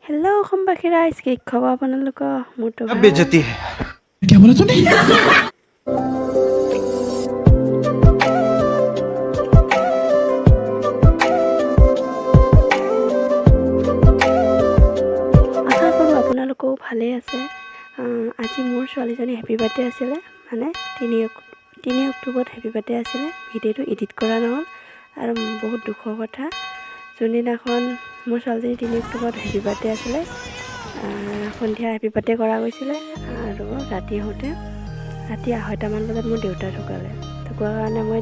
Hello' অসমবাসী ৰাইজ, কি খবৰ আপোনালোকৰ? মোৰতো अब ভাল। बेइज्जती है। क्या बोला तूने? আশা কৰোঁ আপোনালোকেও ভালেই আছে। আজি মোৰ ছোৱালীজনী হেপী বাৰ্থডে আছিলে, মানে 3 অক্টোবৰত হেপী বাৰ্থডে আছিলে। ভিডিঅ'টো এডিট কৰা নহ'ল আৰু বহুত দুখৰ কথা, যোনদিনাখন মোৰ ছোৱালীজনী 3 অক্টোবৰত হেপী বাৰ্থডে আছিলে, সন্ধিয়া হেপী বাৰ্থডে কৰা গৈছিলে আৰু ৰাতি হওঁতে ৰাতি 2:30মান বজাত মোৰ দেউতা ঢুকালে। ঢুকোৱাৰ কাৰণে মই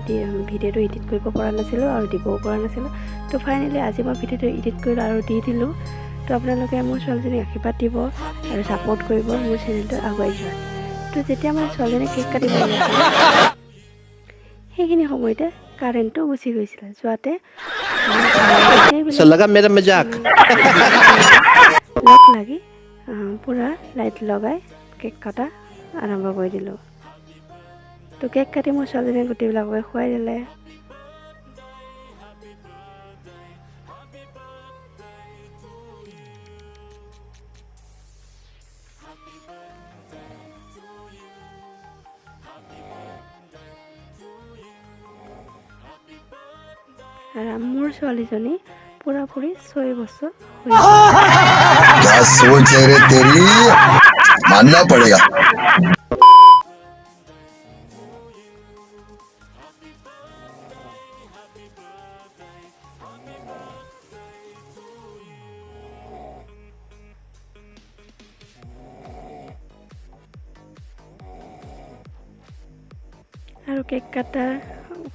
ভিডিঅ'টো এডিট কৰিব পৰা নাছিলোঁ আৰু দিবও পৰা নাছিলোঁ। তো ফাইনেলি আজি মই ভিডিঅ'টো এডিট কৰিলোঁ আৰু দি দিলোঁ। তো আপোনালোকে মোৰ ছোৱালীজনীক আশীৰ্বাদ দিব আৰু ছাপোৰ্ট কৰিব মোৰ চেনেলটো আগুৱাই যোৱাত। তো যেতিয়া মই ছোৱালীজনীক কেক কাটিব ওলাইছিলোঁ, সেইখিনি সময়তে কাৰেণ্টটো গুচি গৈছিলে। যোৱাতে গোটেইবিলাক अच्छा लगा मेरा मजाक? লগ লাগি পূৰা লাইট লগাই কেক কটা আৰম্ভ কৰি দিলোঁ। তো কেক কাটি মোৰ ছোৱালীজনীয়ে গোটেইবিলাককে খুৱাই দিলে। আৰু মোৰ ছোৱালীজনী পূৰাপূৰি 6 বছৰ হৈছে। क्या सोच है रे तेरी, मानना पड़ेगा। আৰু কেক কটা,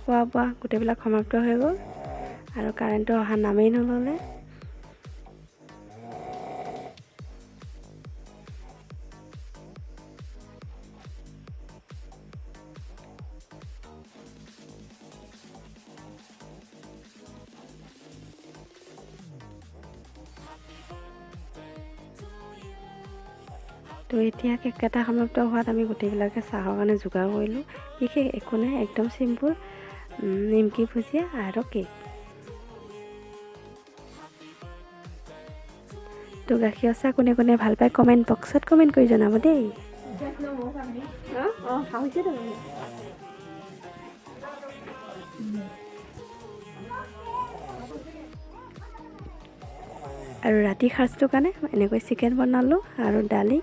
খোৱা বোৱা গোটেইবিলাক সমাপ্ত হৈ গ'ল আৰু কাৰেণ্টটো অহা নামেই নল'লে। তো এতিয়া কেক কটা সমাপ্ত হোৱাত আমি গোটেইবিলাকে চাহৰ কাৰণে যোগাৰ কৰিলোঁ। বিশেষ একো নাই, একদম চিম্পুল, নিমকি, ভুজিয়া আৰু কেক। তো গাখীৰৰ চাহ কোনে কোনে ভাল পায়, কমেণ্ট বক্সত কমেণ্ট কৰি জনাব দেই। অঁ, হৈছে। আৰু ৰাতি সাজটোৰ কাৰণে এনেকৈ চিকেন বনালোঁ আৰু দালি।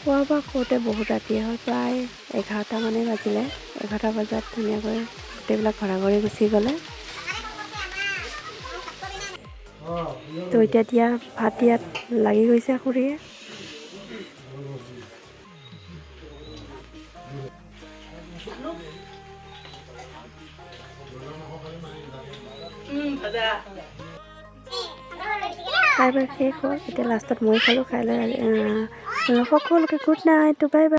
খোৱা বোৱা কৰোঁতে বহুত ৰাতিয়ে হ'ল, প্ৰায় 11টামানেই বাজিলে। 11টা বজাত ধুনীয়াকৈ গোটেইবিলাক ঘৰা ঘৰি গুচি গ'লে। তো এতিয়া দিয়া ভাত দিয়াত লাগি গৈছে খুৰীয়ে। খাই বৈ শেষ হ'ল। এতিয়া লাষ্টত মই খালোঁ। খাই লৈ সকলোকে গুড নাইট, বাই বাই।